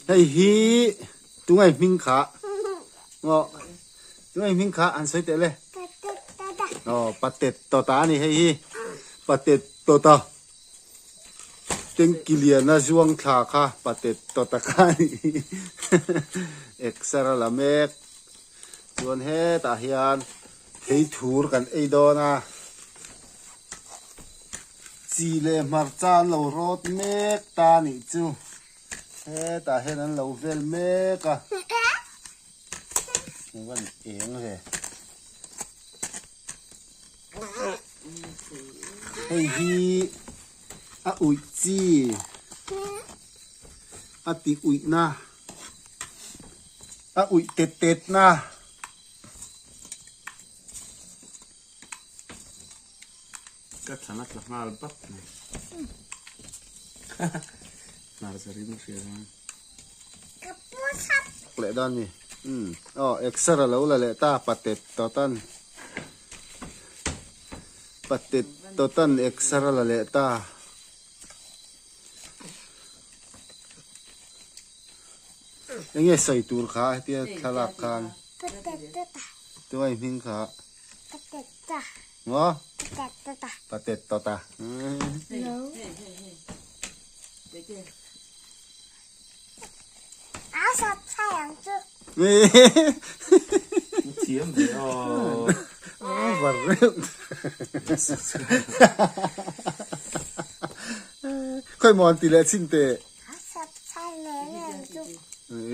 Hei hi tungai hming kha ngaw tungai hming kha an sawi teh le. Aw patet tawta a ni hei hi patet tawta tengki liana zuang thla kha patet tawta kha a ni exer a la mek chuan hetah hian thei thur kan ei dawn a. Chi leh hmarcha an lo rawt mek ta a nih chu. Hetah hian an lo vel mek a. Eng a ni eng ve. Hei hi a uih chi a ti uih na a uih tet tet na. Ka thlan a tla nghal bap mai. Hnar za rim a hria a. Leh dan ni. Umm. Aw exer a lo la leh ta patet tawtan. Patet tawtan exer a la leh ta. Enge sawi tur kha hetia thlalak khan. Tungai hming kha. Maw? Patet tawta. Thiam ve aw. Var reuh. Khawi maw an ti leh chin teh.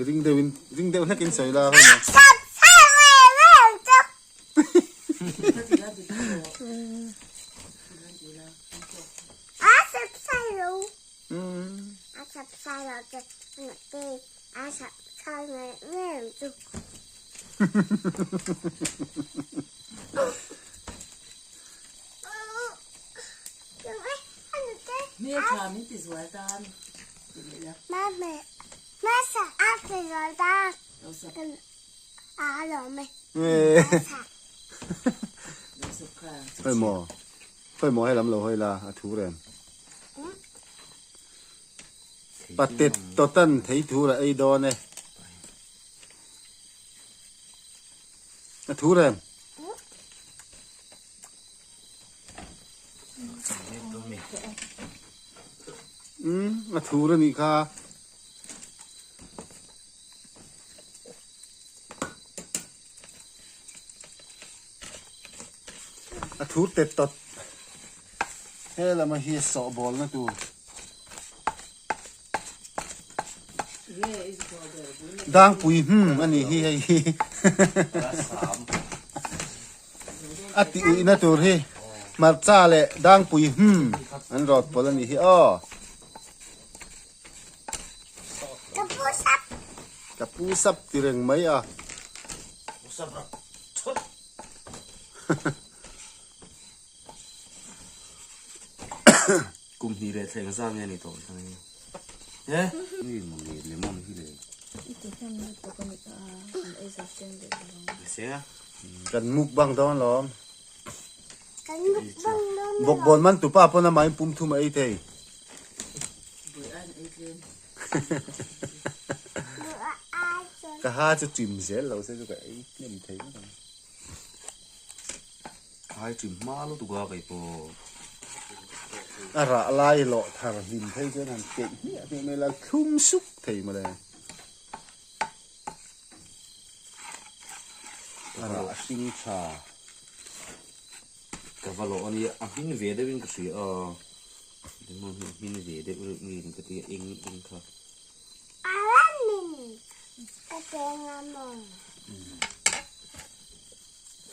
Ring deuh in ring deuh hlek in sawi la khawi maw. Khawi maw khawi maw helam lo hawi la a thu reng patet tawtan thei thur a ei dawn e a thu reng. Umm a thur a nih kha. A thur tet tawt he lama hi sawh bawl na tur dangpui hum a nih hi hei hi a tih uih na tur hi hmarcha leh dangpui hum an rawt pawlh a nih hi aw. Ka pu sap. Ka pu sap ti reng mai a. Pu sap rak thut. Kum hnih leh thleng zan nge ni tawh thang hi. He? Ni mo ni lemon hi le. I ti hnem lutuk a ni kha an ei zo seng leh lo ang. Se a. Kan mukbang dawn lawm. Kan mukbang dawn lawm. Bawkbawn man tupa pawn amah in pum thum a ei thei. Ka ha chu chim zel lo se chu ka ei hnem thei ngawt ang. Khai chim hma lutuk a kei pawh. A rah lai lawh thar hlim phei chuan han keih hmiah hmiah mai la thlum suk thei mawle. A rah a hring tha. Ka va lawh a nia, a hmin ve deuhin ka hria a, lemon hi a hmin ve deuh reuh nge ni ka ti a, eng eng kha. A ramin ka teng a maw?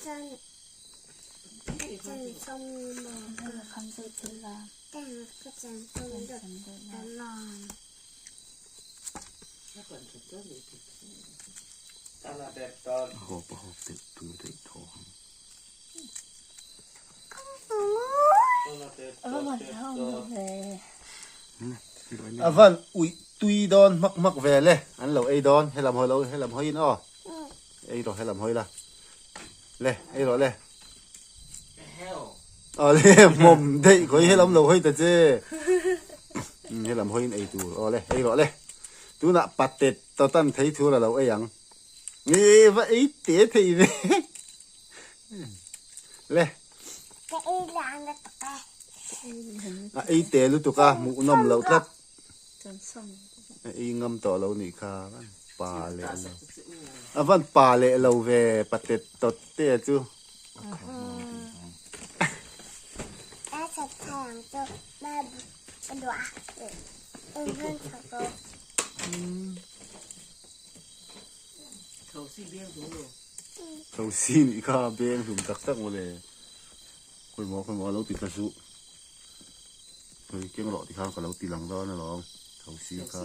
Chuan ka chan sawm maw? Ka chan sawm deuh ta maw? A hawp a hawp deuh tur daih tawh ang. A van uih tui dawn hmak hmak vel e an lo ei dawn helam hawi lo helam hawiin aw ei rawh helam hawi la le ei rawh le aw le hmawm daih khawi helam lo hawi ta che helam hawiin ei tur aw le ei rawh le. Tunah patet tawtan thei thur a lo ei ang. Nge va ei te thei ve. Le. Ka ei lang lutuk e. A ei te lutuk a, hmuhnawm loh tlat. A ei ngam tawh lo nih kha van pa leh lo. A van pa leh lo ve patet tawt te chu. Thosi nih kha beng hlum tak tak mawle. Khawimaw khawimaw a lo ti tla suh. Hei keng rawh ti khan ka lo ti lang dawn alawm thosi kha.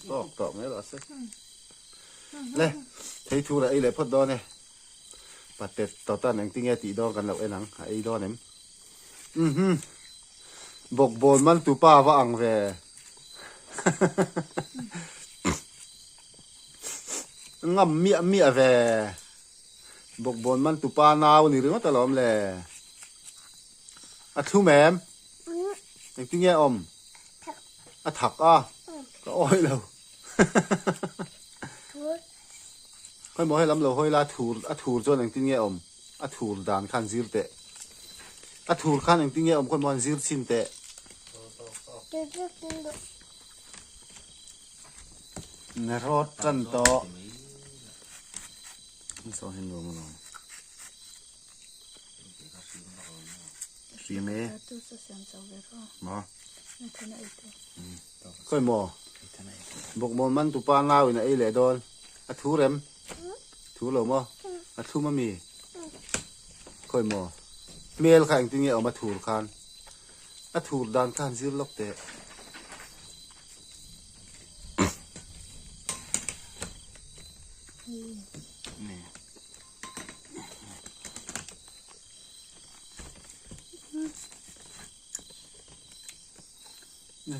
Tawk tawk mai rawh se. Le thei thur a ei leh phawt dawn e. Patet tawtan engtin nge tih dawn kan lo en ang a ei dawn em. Uhmm bawkbawn man tupa va ang ve. Ngam miah miah ve. Bawkbawn man tupa nau ni ringawt alawm le. A thlum em? Engtin nge awm? A thak a, ka awih lo. Khawimaw he lam lo hawi la thur a thur chuan engtin nge awm? A thur dan khan zir teh. A thur khan engtin nge awm khawimaw han zir chhin teh. Rawt tan tawh. Hrim e. Khawi maw? Bawkbawn man tupa nau in a ei leh dawn. A thu rem? Thu lo maw? A thlum a mi? Khawi maw? Hmel kha engtin nge awm a thur khan? A thur dan kha han zir lawk teh.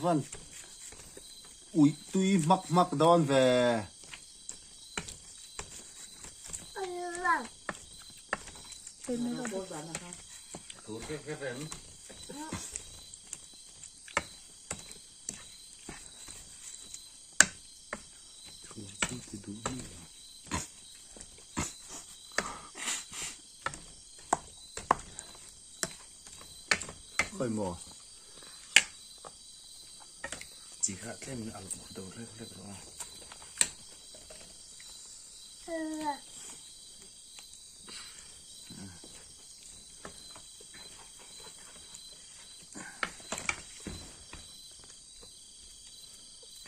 Van uih tui hmak hmak dawn ve. Khawi maw? Chi kha tlem in al deuh hlek hlek rawh a.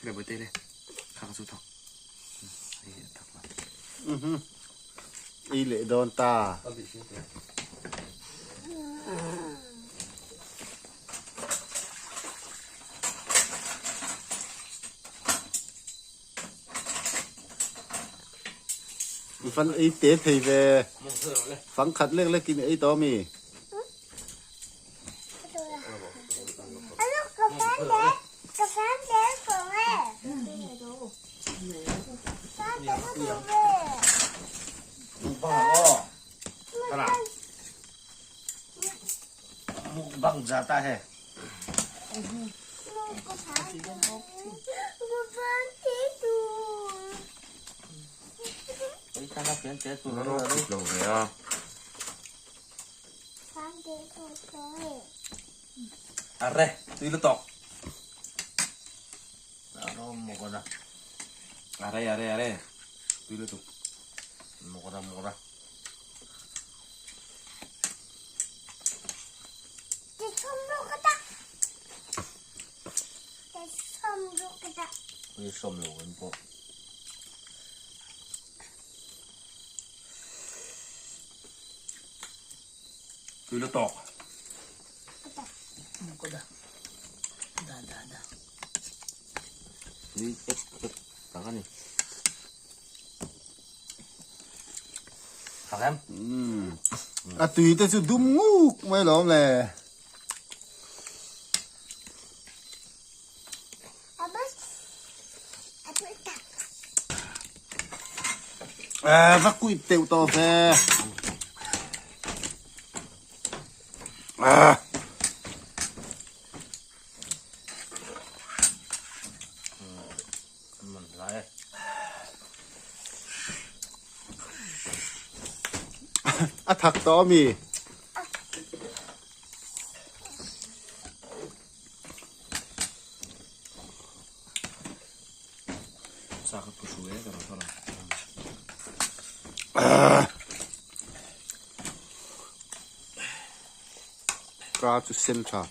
Le bute le kha chu thak. Ei leh dawn ta. Fan ei te thei ve. Fang khat lek lek in ei tawh mi. Mukbang jata hai. Are, tui lutuk. Are, are, are. Tui lutuk. Mukha mukha. Tui lutuk. Da da da. Tui pet pet tak a ni. Thak em? A tui te chu dum nguk mai lawm le. À, va kui teu to ve. À. A thak tawh a mi. Ka chu sen tha.